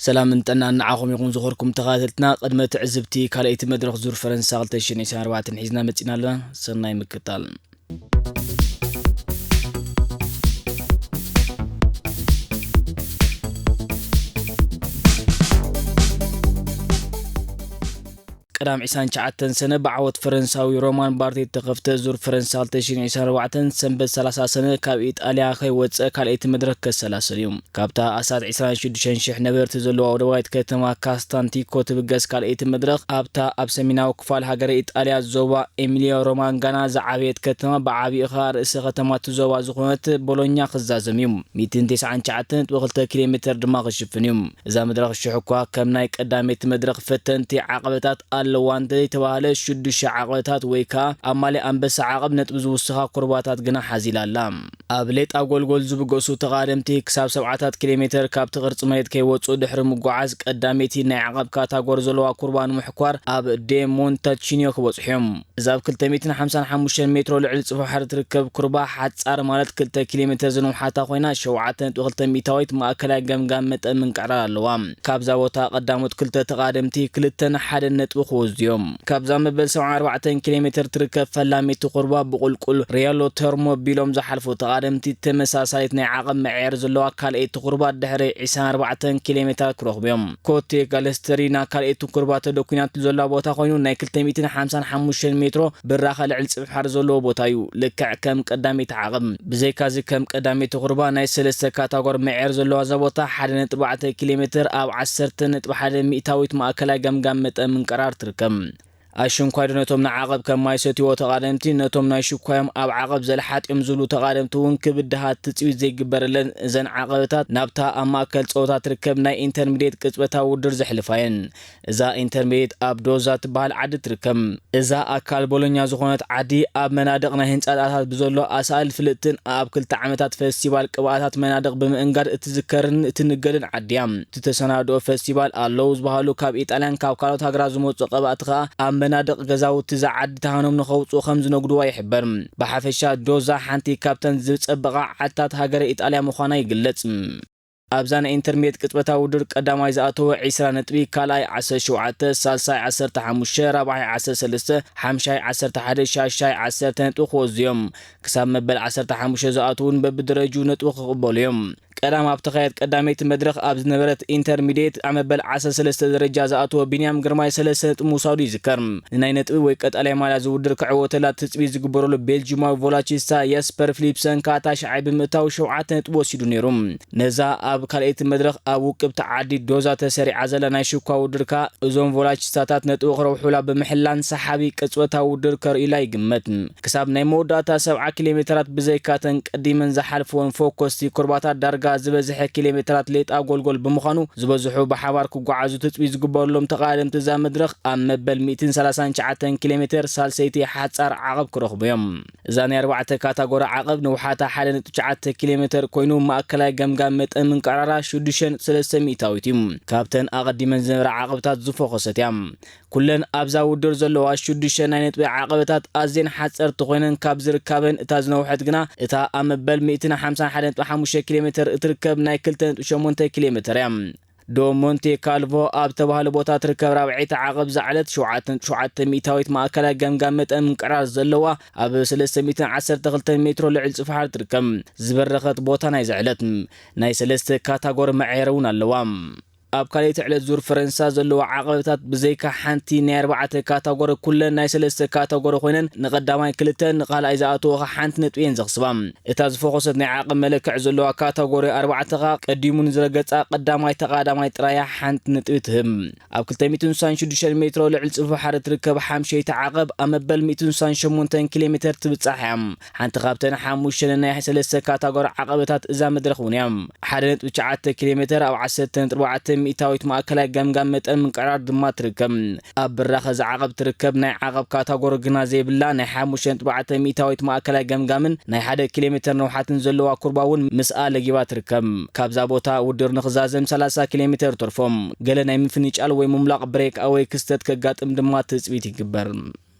ሰላምን ጥዕናን ንዓኹም ይኹን ዝኸበርኩም ተኸታተልትና። ቅድመ ትዕዝብቲ ካልኣይቲ መድረኽ ዙር ፈረንሳ ክልተ ሽሕን ዕስራን ኣርባዕተን ሒዝና መጺና ኣለና። ሰናይ ምክታል። ቀዳም ዕስራን ትሽዓተን ሰነ ብዓወት ፈረንሳዊ ሮማን ባርቴ እተኸፍተ ዙር ፈረንሳ ክልተ ሽሕን ዕስራን ኣርባዕተን ሰንበት ሰላሳ ሰነ ካብ ኢጣልያ ከይወጸ ካልኣይቲ መድረኽ ከሰላስል እዩ። ካብታ ኣስታት ዕስራን ሽዱሽተን ሽሕ ነበርቲ ዘለዋ ወደባዊት ከተማ ካስታንቲኮ ትብገስ ካልኣይቲ መድረኽ ኣብታ ኣብ ሰሜናዊ ክፋል ሃገረ ኢጣልያ ዞባ ኤሚልዮ ሮማንጋና ዝዓበየት ከተማ ብዓቢኡ ኸኣ ርእሰ ከተማ እቲ ዞባ ዝኾነት ቦሎኛ ክዛዘም እዩ። ሚእትን ተስዓን ትሽዓተን ነጥቢ ክልተ ኪሎ ሜተር ድማ ክሽፍን እዩ። እዛ መድረኽ ሽሕ እኳ ከም ናይ ቀዳመይቲ መድረኽ ፈተንቲ ዓቐበታት ኣለዋ እንተዘይተባህለ፣ ሽዱሽተ ዓቐበታት ወይ ከኣ ኣብ ማሊ ኣንበሳ ዓቐብ ነጥቢ ዝውስኻ ኩርባታት ግና ሓዚላ ኣላ። ኣብ ሌጣ ጎልጎል ዝብገሱ ተቓደምቲ ክሳብ ሰብዓታት ኪሎ ሜተር ካብቲ ቅርጺ መሬት ከይወጽኡ ድሕሪ ምጉዓዝ፣ ቀዳመይቲ ናይ ዓቐብ ካታጎሪ ዘለዋ ኩርባ ንምሕኳር ኣብ ዴ ሞንታቺኒዮ ክበጽሑ እዮም። እዛ ኣብ ክልተ ሚእትን ሓምሳን ሓሙሽተን ሜትሮ ልዕሊ ጽፍሒ ባሕሪ ትርከብ ኩርባ ሓጻር ማለት ክልተ ኪሎ ሜተር ዝንውሓታ ኮይና፣ ሸውዓተ ነጥቢ ክልተ ሚእታዊት ማእከላይ ገምጋም መጠን ምንቅዕራር ኣለዋ። ካብዛ ቦታ ቀዳሞት ክልተ ተቓደምቲ ክልተን ሓደን ነጥቢ ክወስዱ እዮም። ካብዛ መበል ሰብዓን ኣርባዕተን ኪሎ ሜተር ትርከብ ፈላሚት ኩርባ ብቁልቁል ሪያሎ ተርሞ ቢሎም ዝሓልፉ ተቓደምቲ ተመሳሳሊት ናይ ዓቐብ መዕየር ዘለዋ ካልኣይቲ ኩርባ ድሕሪ ዕስራን ኣርባዕተን ኪሎ ሜተራት ክረኽቡ እዮም። ኮቴ ጋለስተሪና ካልኣይቲ ኩርባ ተደኩናትሉ ዘላ ቦታ ኮይኑ፣ ናይ ክልተ ሚእትን ሓምሳን ሓሙሽተን ሜትሮ ብራኸ ልዕሊ ጽፍሒ ባሕሪ ዘለዎ ቦታ እዩ። ልክዕ ከም ቀዳመይቲ ዓቐብ። ብዘይካዚ ከም ቀዳመይቲ ኩርባ ናይ ሰለስተ ካታጎሪ መዕየር ዘለዋ እዛ ቦታ ሓደ ነጥቢ ኣርባዕተ ኪሎ ሜተር ኣብ ዓሰርተ ነጥቢ ሓደ ሚእታዊት ማእከላይ ገምጋም መጠን ምንቅራር ትርከብ። ኣሽንኳይ ዶ ነቶም ንዓቐብ ከም ማይ ሰትይዎ ተቓደምቲ፣ ነቶም ናይ ሽኳዮም ኣብ ዓቐብ ዘልሓጥዮም ዝብሉ ተቓደምቲ እውን ክብድሃት ትጽቢት ዘይግበረለን እዘን ዓቐበታት ናብታ ኣብ ማእከል ጸወታ ትርከብ ናይ ኢንተርሚድየት ቅጽበታዊ ውድድር ዘሕልፋ እየን። እዛ ኢንተርሚድየት ኣብ ዶዛ ትበሃል ዓዲ ትርከብ። እዛ ኣካል ቦሎኛ ዝኾነት ዓዲ ኣብ መናድቕ ናይ ህንጻታታት ብዘሎ ኣሳእል ፍልጥትን ኣብ ክልተ ዓመታት ፈስቲቫል ቅብኣታት መናድቕ ብምእንጋድ እትዝከርን እትንገድን ዓዲ እያ። እቲ ተሰናድኦ ፈስቲቫል ኣለዉ ዝበሃሉ ካብ ኢጣልያን ካብ ካልኦት ሃገራት ዝመጹ ቀባእቲ ከኣ ኣብ መናድቕ ገዛውቲ እዛ ዓዲ ተሃኖም ንኸውጽኡ ከም ዝነግድዋ ይሕበር። ብሓፈሻ ዶዛ ሓንቲ ካብተን ዝጸበቓ ዓድታት ሃገረ ኢጣልያ ምዃና ይግለጽ። ኣብዛ ናይ ኢንተርሚድየት ቅጽበታዊ ውድድር ቀዳማይ ዝኣተወ ዕስራ ነጥቢ፣ ካልኣይ ዓሰርተ ሸውዓተ፣ ሳልሳይ ዓሰርተ ሓሙሽተ፣ ራብዓይ ዓሰርተ ሰለስተ፣ ሓምሻይ ዓሰርተ ሓደ፣ ሻሻይ ዓሰርተ ነጥቢ ክወስዱ እዮም። ክሳብ መበል ዓሰርተ ሓሙሽተ ዝኣትዉ እውን በብደረጅኡ ነጥቢ ክቕበሉ እዮም። ቀዳም ኣብ ተኻየድ ቀዳመይቲ መድረኽ ኣብ ዝነበረት ኢንተርሚድየት ኣብ መበል ዓሰርተ ሰለስተ ደረጃ ዝኣተወ ቢንያም ግርማይ ሰለስተ ነጥቢ ምውሳዱ ይዝከር። ንናይ ነጥቢ ወይ ቀጠልያ ማልያ ዝውድር ክዕወተላ ትጽቢት ዝግበረሉ ቤልጂማዊ ቮላቺስታ የስፐር ፊሊፕሰን ከኣ ታሽዓይ ብምእታው ሸውዓተ ነጥቢ ወሲዱ ነይሩ። ነዛ ኣብ ካልኣይቲ መድረኽ ኣብ ውቅብቲ ዓዲ ዶዛ ተሰሪዓ ዘላ ናይ ሽኳ ውድድር ከኣ እዞም ቮላቺስታታት ነጥቢ ክረብሑላ ብምሕላን ሰሓቢ ቅጽበታዊ ውድድር ከርእዩላ ይግመት። ክሳብ ናይ መወዳእታ ሰብዓ ኪሎ ሜተራት ብዘይካተን ቀዲመን ዝሓልፍወን ፎኮስቲ ኩርባታት ዳርጋ ዝበዝሐ ኪሎ ሜተራት ሌጣ ጎልጎል ብምዃኑ ዝበዝሑ ብሓባር ክጓዓዙ ትጽቢት ዝግበረሎም ተቓደምቲ እዛ መድረኽ ኣብ መበል ሚእትን ሰላሳን ትሽዓተን ኪሎ ሜተር ሳልሰይቲ ሓጻር ዓቐብ ክረኽቡ እዮም። እዛ ናይ ኣርባዕተ ካታጎሪ ዓቐብ ንውሓታ ሓደ ነጥቢ ትሽዓተ ኪሎ ሜተር ኮይኑ፣ ማእከላይ ገምጋም መጠን ምንቅዕራራ ሽዱሽተ ነጥቢ ሰለስተ ሚእታዊት እዩ። ካብተን ኣቐዲመን ዝነበራ ዓቐብታት ዝፎኸሰት እያ። ኩለን ኣብዛ ውድድር ዘለዋ ሽዱሽተ ናይ ነጥቢ ዓቐበታት ኣዝየን ሓጸርቲ ኮይነን፣ ካብ ዝርካበን እታ ዝነውሐት ግና እታ ኣብ መበል ሚእትን ሓምሳን ሓደ ነጥቢ ሓሙሽተ ኪሎ ሜተር እትርከብ ናይ ክልተ ነጥቢ ሸሞንተ ኪሎ ሜተር እያ። ዶ ሞንቴ ካልቮ ኣብ ተባህለ ቦታ ትርከብ ራብዐይቲ ዓቐብ ዝዓለት ሸውዓተ ነጥቢ ሸውዓተ ሚእታዊት ማእከላይ ገምጋም መጠን ምንቅራር ዘለዋ ኣብ ሰለስተ ሚእትን ዓሰርተ ክልተን ሜትሮ ልዕሊ ጽፍሓር ትርከብ። ዝበረኸት ቦታ ናይ ዝዕለት ናይ ሰለስተ ካታጎሪ መዐየሪ እውን ኣለዋ። ኣብ ካልኣይቲ ዕለት ዙር ፈረንሳ ዘለዋ ዓቐበታት ብዘይካ ሓንቲ ናይ ኣርባዕተ ካታጎሪ ኩለን ናይ ሰለስተ ካታጎሪ ኮይነን ንቐዳማይ ክልተ ንኻልኣይ ዝኣተወ ኸኣ ሓንቲ ነጥቢ እየን ዘኽስባ። እታ ዝፈኾሰት ናይ ዓቐብ መለክዕ ዘለዋ ካታጎሪ ኣርባዕተ ኸኣ ቀዲሙ ንዝረገጻ ቀዳማይ ተቓዳማይ ጥራያ ሓንቲ ነጥቢ ትህብ። ኣብ ክልተ ሚእትን ስሳን ሽዱሽተን ሜትሮ ልዕሊ ጽፍሒ ባሕሪ ትርከብ ሓምሸይቲ ዓቐብ ኣብ መበል ሚእትን ስሳን ሸሞንተን ኪሎ ሜተር ትብጻሕ እያ። ሓንቲ ካብተን ሓሙሽተ ናይ ሰለስተ ካታጎሪ ዓቐበታት እዛ መድረኽ እውን እያ። ሓደ ነጥቢ ትሽዓተ ኪሎ ሜተር ኣብ ዓሰርተ ነጥቢ ኣርባዕተ ሚእታዊት ማእከላይ ገምጋም መጠን ምንቅዕራር ድማ ትርከብ። ኣብ ብራኸ ዝዓቐብ ትርከብ ናይ ዓቐብ ካታጎሪ ግና ዘይብላ ናይ ሓሙሽተ ነጥቢ ኣርባዕተ ሚእታዊት ማእከላይ ገምጋምን ናይ ሓደ ኪሎ ሜተር ነውሓትን ዘለዋ ኩርባ እውን ምስኣ ለጊባ ትርከብ። ካብዛ ቦታ ውድድር ንኽዛዘም ሰላሳ ኪሎ ሜተር ተርፎም። ገለ ናይ ምፍንጫል ወይ ምምላቕ ብሬክ ኣወይ ክስተት ከጋጥም ድማ ትጽቢት ይግበር።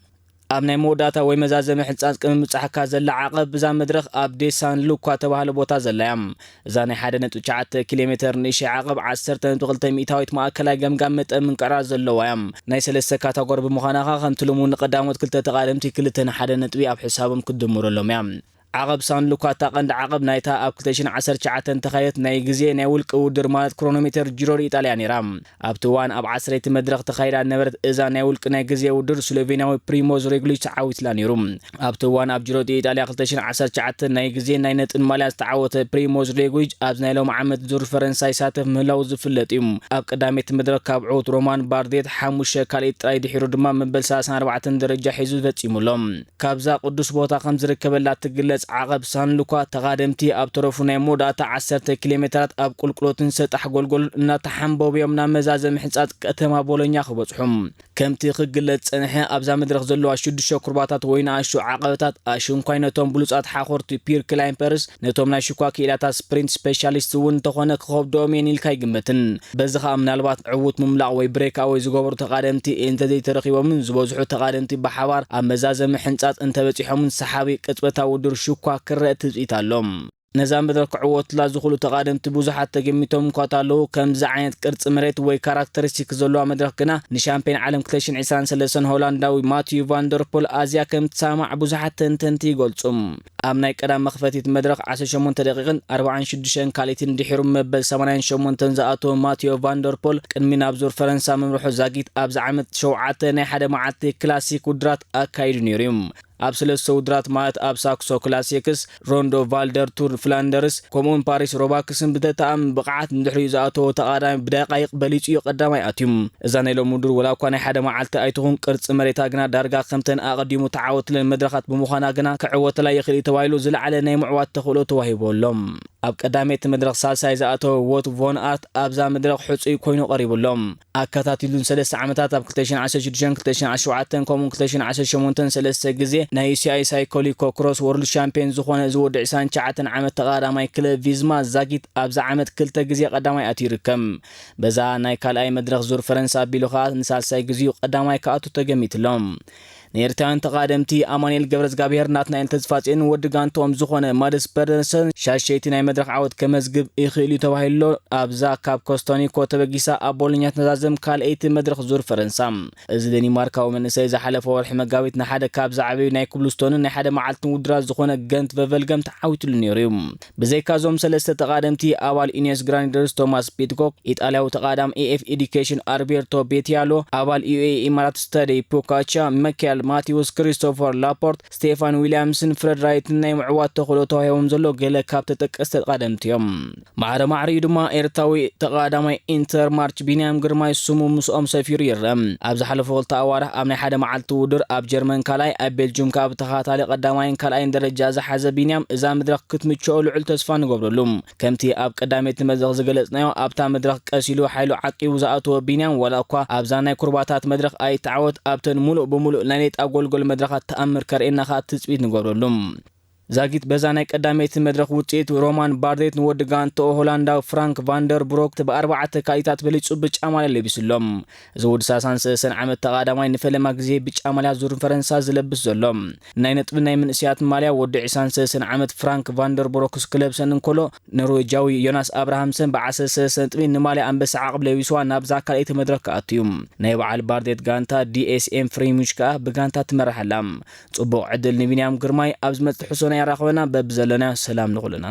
ኣብ ናይ መወዳእታ ወይ መዛዘሚ ሕንጻጽ ቅድሚ ምብጻሕካ ዘላ ዓቐብ እዛ መድረኽ ኣብ ዴሳን ሉኳ ተባህለ ቦታ ዘላ እያ። እዛ ናይ ሓደ ነጥቢ ትሽዓተ ኪሎ ሜተር ንእሽተይ ዓቐብ ዓሰርተ ነጥቢ ክልተ ሚእታዊት ማእከላይ ገምጋም መጠን ምንቅዕራር ዘለዋ እያ። ናይ ሰለስተ ካታጎሪ ብምዃና ኸኣ ከምቲ ልሙድ ንቐዳሞት ክልተ ተቓደምቲ ክልተ ንሓደ ነጥቢ ኣብ ሕሳቦም ክትድምረሎም እያ። ዓቐብ ሳንሉኳ እታ ቀንዲ ዓቐብ ናይታ ኣብ ክልተ ሽሕን ዓሰርተ ትሽዓተን ተኻየደት ናይ ግዜ ናይ ውልቂ ውድድር ማለት ክሮኖሜተር ጂሮ ኢጣልያ ነይራ። ኣብቲ እዋን ኣብ ዓስረይቲ መድረኽ ተኻይዳ ነበረት። እዛ ናይ ውልቂ ናይ ግዜ ውድድር ስሎቬንያዊ ፕሪሞዝ ሮግሊች ተዓዊትላ ነይሩ። ኣብቲ እዋን ኣብ ጂሮ ዲ ኢጣልያ ክልተ ሽሕን ዓሰርተ ትሽዓተ ናይ ግዜ ናይ ነጥብን ማልያ ዝተዓወተ ፕሪሞዝ ሮግሊች ኣብዚ ናይ ሎሚ ዓመት ዙር ፈረንሳ ይሳተፍ ምህላው ዝፍለጥ እዩ። ኣብ ቀዳመይቲ መድረኽ ካብ ዕዉት ሮማን ባርዴት ሓሙሽተ ካልኢት ጥራይ ድሒሩ ድማ መበል ሰላሳን ኣርባዕተን ደረጃ ሒዙ ፈጺሙ ኣሎ። ካብዛ ቅዱስ ቦታ ከም ዝርከበላ ትግለጽ ዓቐብ ሳንሉኳ ተቓደምቲ ኣብ ተረፉ ናይ መወዳእታ ዓሰርተ ኪሎ ሜተራት ኣብ ቁልቁሎትን ሰጣሕ ጎልጎል እናተሓንበቡ እዮም ናብ መዛዘሚ ሕንጻጽ ከተማ ቦሎኛ ክበጽሑ። ከምቲ ክግለጽ ጸንሐ ኣብዛ መድረኽ ዘለዋ ሽዱሽተ ኩርባታት ወይ ንኣሽቱ ዓቐበታት ኣሽንኳይ ነቶም ብሉጻት ሓኾርቲ ፒር ክላይምፐርስ ነቶም ናይ ሽኳ ክኢላታት ስፕሪንት ስፔሻሊስት እውን እንተኾነ ክኸብድኦም እየን ኢልካ ኣይግመትን። በዚ ኸኣ ምናልባት ዕዉት ምምላቕ ወይ ብሬክኣወይ ዝገበሩ ተቓደምቲ እንተዘይተረኺቦምን ዝበዝሑ ተቓደምቲ ብሓባር ኣብ መዛዘሚ ሕንጻጽ እንተበጺሖምን ሰሓቢ ቅጽበታዊ ውድድር ሽኳ ክረአ ትጽቢት ኣሎ። ነዛ መድረኽ ክዕወቱላ ዝኽእሉ ተቓደምቲ ብዙሓት ተገሚቶም እኳ እንተለዉ፣ ከምዚ ዓይነት ቅርጺ መሬት ወይ ካራክተሪስቲክ ዘለዋ መድረኽ ግና ንሻምፒዮን ዓለም ክልተ ሽሕን ዕስራን ሰለስተን ሆላንዳዊ ማቲዩ ቫንደርፖል ኣዝያ ከም ትሰማማዕ ብዙሓት ተንተንቲ ይገልጹ። ኣብ ናይ ቀዳም መኽፈቲት መድረኽ ዓሰርተ ሸሞንተ ደቂቕን ኣርባዓን ሽዱሽተን ካልኢትን ድሒሩ መበል ሰማንያን ሸሞንተን ዝኣተወ ማቲዮ ቫንደርፖል ቅድሚ ናብ ዙር ፈረንሳ ምምርሑ ዛጊት ኣብዚ ዓመት ሸውዓተ ናይ ሓደ መዓልቲ ክላሲክ ውድድራት ኣካይዱ ነይሩ እዩ። ኣብ ሰለስተ ውድራት ማለት ኣብ ሳክሶ ክላሲክስ፣ ሮንዶ ቫልደር ቱር ፍላንደርስ ከምኡውን ፓሪስ ሮባክስን ብተተኣም ብቕዓት ንድሕሪኡ ዝኣተወ ተቓዳሚ ብደቃይቕ በሊጹ እዩ ቀዳማይ ኣትዩ። እዛ ናይ ሎም ውድድር ወላ እኳ ናይ ሓደ መዓልቲ ኣይትኹን ቅርጺ መሬታ ግና ዳርጋ ከምተን ኣቐዲሙ ተዓወትለን መድረኻት ብምዃና ግና ክዕወተላ ይኽእል እዩ ተባሂሉ ዝለዓለ ናይ ምዕዋት ተኽእሎ ተዋሂቡ ኣሎ። ኣብ ቀዳመይቲ መድረኽ ሳልሳይ ዝኣተወ ዎት ቮን ኣርት ኣብዛ መድረኽ ሕጹይ ኮይኑ ቀሪቡ ኣሎ። ኣከታቲሉን ሰለስተ ዓመታት ኣብ ክልተ ሽሕን ዓሰርተ ሽዱሽተን ክልተ ሽሕን ዓሰርተ ሸውዓተን ከምኡውን ክልተ ሽሕን ዓሰርተ ሸሞንተን ሰለስተ ግዜ ናይ ዩሲኣይ ሳይኮሊኮ ክሮስ ወርልድ ሻምፒዮን ዝኾነ እዚ ወዲ ዕስራን ትሽዓተን ዓመት ተቓዳማይ ክለብ ቪዝማ ዛጊት ኣብዚ ዓመት ክልተ ግዜ ቀዳማይ ኣትዩ ይርከብ። በዛ ናይ ካልኣይ መድረኽ ዙር ፈረንሳ ኣቢሉ ኸኣ ንሳልሳይ ግዜኡ ቀዳማይ ክኣቱ ተገሚትሎም። ንኤርትራውያን ተቓደምቲ ኣማኑኤል ገብረዝጋብሄር ናትናኤል ተስፋጽዮን ወዲ ጋንትኦም ዝኾነ ማድስ ፐደርሰን ሻሸይቲ ናይ መድረኽ ዓወት ከመዝግብ ይኽእል እዩ ተባሂሉ ኣብዛ ካብ ኮስቶኒኮ ተበጊሳ ኣብ ቦሎኛ ትነዛዘም ካልኣይቲ መድረኽ ዙር ፈረንሳ። እዚ ደኒማርካዊ መንእሰይ ዝሓለፈ ወርሒ መጋቢት ንሓደ ካብ ዝዓበዩ ናይ ኩብልስቶንን ናይ ሓደ መዓልትን ውድራት ዝኾነ ገንት ቨቨልገም ተዓዊትሉ ነይሩ እዩ። ብዘይካ እዞም ሰለስተ ተቓደምቲ ኣባል ኢኒየስ ግራኒደርስ ቶማስ ፒትኮክ፣ ኢጣልያዊ ተቓዳም ኤኤፍ ኤዲኬሽን ኣርቤርቶ ቤቲያሎ፣ ኣባል ዩኤ ኢማራት ስተደይ ፖካቻ መካኤል ማቴዎስ ክሪስቶፈር ላፖርት፣ ስቴፋን ዊልያምስን ፍረድ ራይትን ናይ ምዕዋት ተኽእሎ ተዋሂቦም ዘሎ ገለ ካብ ተጠቀስቲ ተቓደምቲ እዮም። ማዕረ ማዕሪኡ ድማ ኤርትራዊ ተቓዳማይ ኢንተር ማርች ቢንያም ግርማይ ስሙ ምስኦም ሰፊሩ ይረአ። ኣብ ዝሓለፉ ክልተ ኣዋርሕ ኣብ ናይ ሓደ መዓልቲ ውድድር ኣብ ጀርመን ካልኣይ ኣብ ቤልጅም ካብ ተኸታታሊ ቀዳማይን ካልኣይን ደረጃ ዝሓዘ ቢንያም እዛ መድረኽ ክትምችኦ ልዑል ተስፋ ንገብረሉ። ከምቲ ኣብ ቀዳመይቲ መድረኽ ዝገለጽናዮ ኣብታ መድረኽ ቀስ ኢሉ ሓይሉ ዓቂቡ ዝኣተወ ቢንያም ዋላ እኳ ኣብዛ ናይ ኩርባታት መድረኽ ኣይተዓወት ኣብተን ሙሉእ ብሙሉእ ናይ ሌጣ ጎልጎል መድረኻት ተኣምር ከርእየና ከኣ ትጽቢት ንገብረሉ። ዛጊት በዛ ናይ ቀዳመይቲ መድረኽ ውጽኢት ሮማን ባርዴት ንወዲ ጋንትኦ ሆላንዳዊ ፍራንክ ቫንደር ብሮክት ብኣርባዕተ ካልኢታት በሊጹ ብጫ ማልያ ለቢሱ ኣሎ። እዚ ወዲ ሰላሳን ሰለስተን ዓመት ተቓዳማይ ንፈለማ ግዜ ብጫ ማልያ ዙር ፈረንሳ ዝለብስ ዘሎ። ናይ ነጥቢ ናይ መንእሰያት ማልያ ወዲ ዕስራን ሰለስተን ዓመት ፍራንክ ቫንደር ብሮክስ ክለብሰን እንከሎ ኖርዌጃዊ ዮናስ ኣብርሃምሰን ብዓሰርተ ሰለስተ ነጥቢ ንማልያ ኣንበሳ ዓቕብ ለቢስዋ ናብዛ ካልኣይቲ መድረኽ ክኣቱ እዩ። ናይ በዓል ባርዴት ጋንታ ዲኤስኤም ፍሬሚሽ ከኣ ብጋንታ ትመርሕ ኣላ። ጽቡቕ ዕድል ንቢንያም ግርማይ። ኣብ ዝመጽእ ሕሶና የራኽበና። በብዘለና ሰላም ንኹልና።